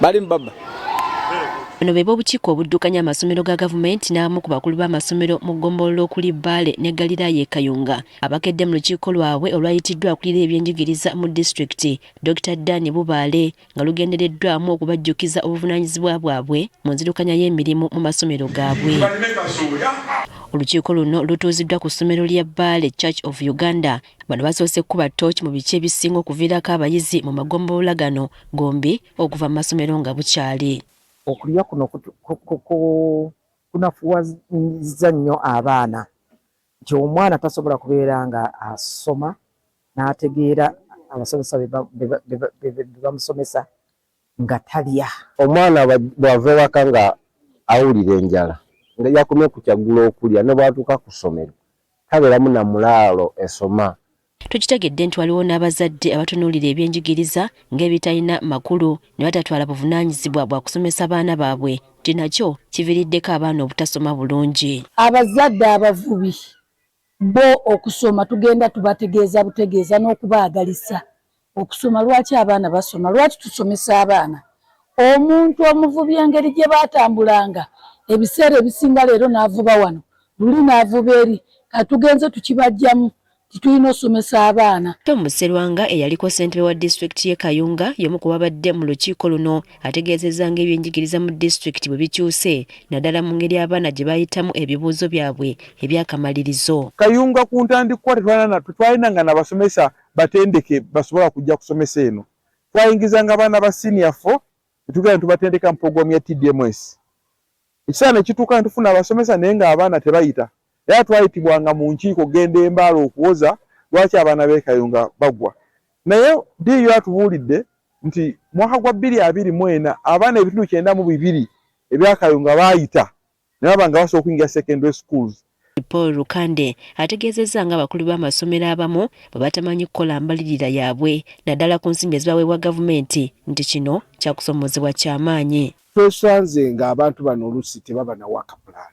Bali mubaba. Bano be b'obukiiko obuddukanya amasomero ga gavumenti n'abamu ku bakulu b'amasomero mu ggombolola okuli Bbaale ne Galiraaya e Kayunga abakedde mu lukiiko lwabwe olwayitiddwa akulira ebyenjigiriza mu disitulikiti Dokita Dan Bubaale nga lugendereddwamu okubajjukiza obuvunaanyizibwa bwabwe mu nzirukanya y'emirimu mu masomero gaabwe. Olukiiko luno lutuuziddwa ku ssomero lya Bbaale Church of Uganda. Bano basoose kukuba ttooci mu biki ebisinga okuviirako abayizi mu magombolola gano gombi okuva mu masomero nga bukyali. Okulya kuno kunafuwazza nnyo abaana nti omwana tasobola kubeera nga asoma n'ategeera abasomesa bye bamusomesa nga talya. Omwana bw'ava ewaka nga awulira enjala nga yakomye ku kyaggulo okulya ne bw'atuuka ku ssomero tabeeramu na mulaalo esoma. Tukitegedde nti waliwo n'abazadde abatunuulira ebyenjigiriza ng'ebitalina makulu ne batatwala buvunaanyizibwa bwa kusomesa baana baabwe nti nakyo kiviiriddeko abaana obutasoma bulungi. Abazadde abavubi bo okusoma tugenda tubategeeza butegeeza n'okubaagalisa okusoma. Lwaki abaana basoma? Lwaki tusomesa abaana? Omuntu omuvubi engeri gye baatambulanga ebiseera ebisinga, leero n'avuba wano, luli n'avuba eri, katugenze tukibajjamu titulina osomesa abaana. Tom Serwanga eyaliko ssentebe wa disitulikiti y'e Kayunga y'omu ku babadde mu lukiiko luno ategeezezza ng'ebyenjigiriza mu disitulikiti bwe bikyuse naddala mu ngeri abaana gye bayitamu ebibuuzo byabwe eby'akamalirizo. Kayunga ku ntandikwa tetwalinanga n'abasomesa batendeke basobola kujja kusomesa eno. Twayingizanga abaana ba senior four netugenda netubatendeka mu programu ya TDMS. Ekiseera ne kituuka ne tufuna abasomesa naye ng'abaana tebayita. Era twayitibwanga mu nkiiko okugenda e Mbale okuwoza lwaki abaana b'e Kayunga bagwa. Naye DU atubuulidde nti mwaka gwa 2024 abaana 92% ebya Kayunga baayita ne baba nga basobola okuyingira secondary schools. Paul Rukande ategeezezza ng'abakulu b'amasomero abamu bwe batamanyi kukola mbalirira yaabwe naddala ku nsimbi ezibaweebwa gavumenti nti kino kyakusomoozebwa kya maanyi. Twesanze ng'abantu bano oluusi tebaba na work plan,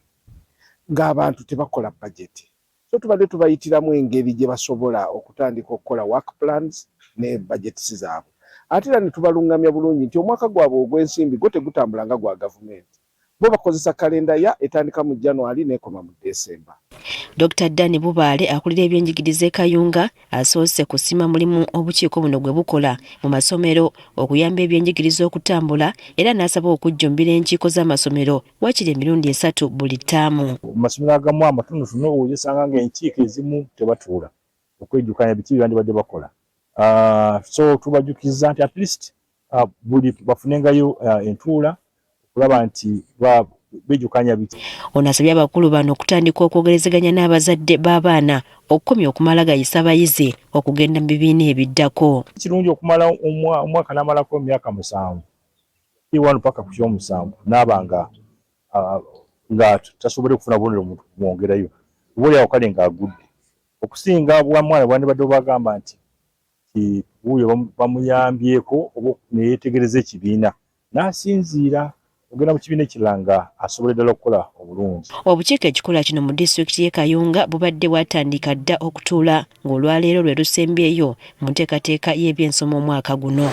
ng'abantu tebakola budget, so tubadde tubayitiramu engeri gye basobola okutandika okukola work plans ne budgets zaabwe, ate era ne tubalungamya bulungi nti omwaka gwabwe ogw'ensimbi gwo tegutambula nga gwa gavumenti. Bo bakozesa kalenda ya etandika mu January n'ekoma mu December. Dr. Danny Bubaale akulira ebyenjigiriza e Kayunga asoose kusiima mulimu obukiiko buno gwe bukola mu masomero okuyamba ebyenjigiriza okutambula era n'asaba okujjumbira enkiiko z'amasomero waakiri emirundi 3 buli ttaamu. Mu masomero agamu amatonotono ojosanga ng'enkiiko ezimu tebatuula okwejjukanya biki bye bandibadde bakola, so tubajjukiza nti at least buli bafunengayo entuula okulaba nti bejjukanya biki. Ono asabye abakulu bano okutandika okwogerezeganya n'abazadde b'abaana okukomya okumala gayisa abayizi okugenda mu bibiina ebiddako. Kirungi okumala omwaka n'amalako emyaka 7 P1 paka ku kyomusanvu n'aba nga tasobole kufuna bubonero bwongerayo oba oli awo kale ng'agudde okusinga bwa mwana bwandibadde obagamba nti wuuyo bamuyambyeko oba neyeetegereza ekibiina n'asinziira ogenda mu kibiina ekirala nga asobola ddala okukola obulungi. Obukiiko ekikola kino mu disitulikiti y'e Kayunga bubadde bwatandika dda okutuula ng'olwaleero lwe lusembyeyo mu nteekateeka y'ebyensoma omwaka guno.